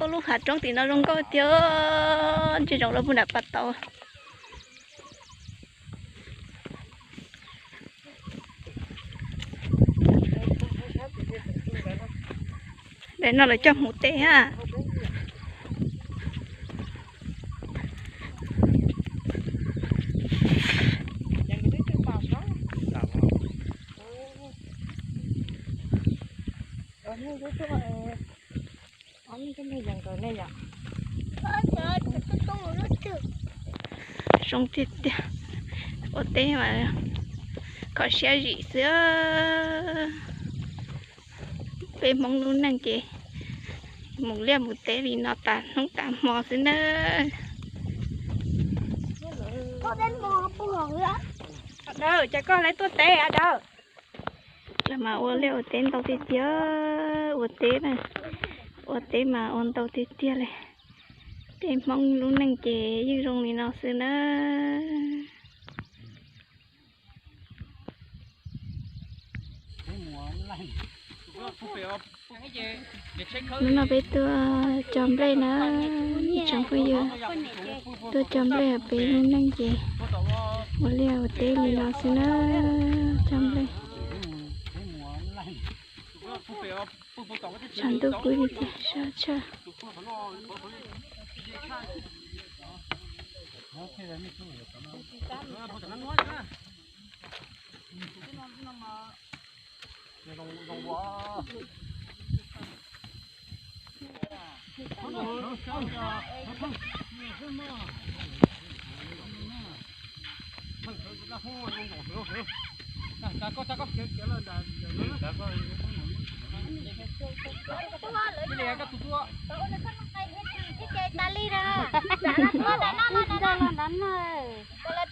Ua lub hav roob tim no zoo nkauj tiag, ntshe zoo los puag nram pas tau. Daim no lawv coj hmuv teb ha. Zoo tiag tiag, ua teb mas kho siab zim xwb. Peb Hmoob lub neej ces mus liaj mus teb li no tas hnub tas hmo xwb na. Dawb, cas koj lawv tuaj teb a Dawb? Mas ua liaj ua teb ntau tiag tiag, ua teb, ua teb mas ua ntau tiag tiag li. Peb Hmoob lub neej ces yeej zoo li no xwb na. Hnub no peb tuaj cog nplej na, ib tsoom phooj ywg, tuaj cog nplej, peb lub neej ces ua liaj ua teb li no xwb na, cog nplej. Tshav ntuj kub tiag tiag, sab tshaj.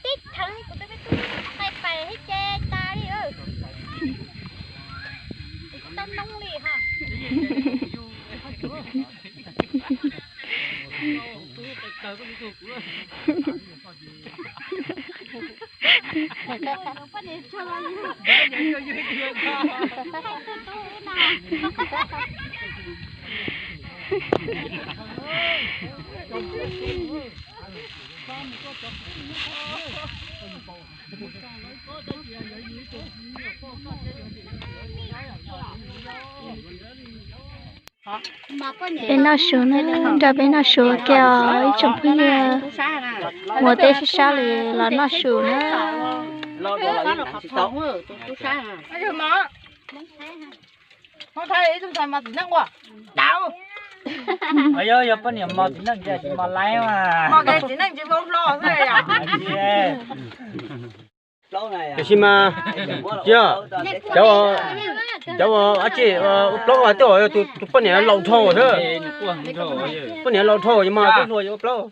Tib theev kuv twb pib tub qai pais thiab ces tas li. Tau noob li ha. Peb noj su na, nrog peb noj su ua ke os ib tsoom phooj ywg. Mus teb sab sab li los noj su na. Yog poj niam mos txiv neej ces tsis mos laiv mas. Tiam sis mas, yog, cov, cov dab tsi, ua plaub mas twb yog tus poj niam laus dhau xwb. Poj niam laus dhau mas twb hluas yuav ua plaub.